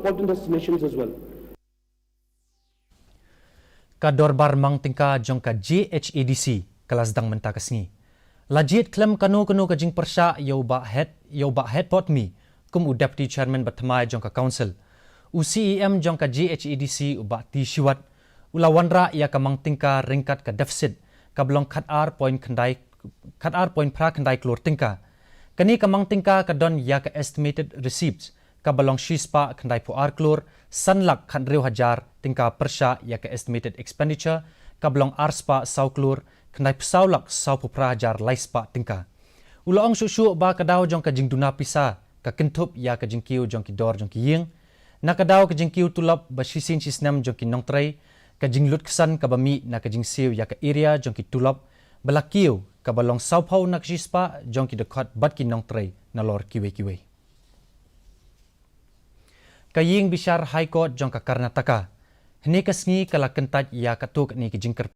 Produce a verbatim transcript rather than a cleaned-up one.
important destinations as well. Ka dorbar mang tyngka jong ka J H A D C ka la sdang mynta ka sngi. La jied khlem kano kano ka jingpyrshah ïa u Bah Het, ïa u Bah Het Potmi kum u Deputy Chairman ba thymmai jong ka Council. U C E M jong ka J H A D C, u Bah T Shiwat, u la wanrah ïa ka mang tyngka ryngkat ka deficit kaba long khat ar point khyndai, khat ar point phra khyndai klur tyngka. Kane ka mang tyngka ka don ïa ka estimated receipts kaba long shispah khyndai phew ar klur san lak khathynriew hajar tyngka, pyrshah ïa ka estimated expenditure kaba long arspah saw klur khyndai phew saw lak saw phew phra hajar lai spah tyngka. U la ong shuh shuh ba ka daw jong ka jingduna pisa ka kynthup ïa ka jingkiew jong ki dor jong ki ïing, na ka daw ka jingkiew tulop ba shisien shisnem jong ki nongtrei, ka jinglut ksan kaba mih na ka jingsiew ïa ka area jong ki tulop ba la kiew kaba long saw phew na ka shispah jong ki dkhot bad ki nongtrei nalor kiwei kiwei. Ka ïing bishar High Court jong ka Karnataka hynne ka sngi ka la kyntait ïa katto katne ki jingkyr-,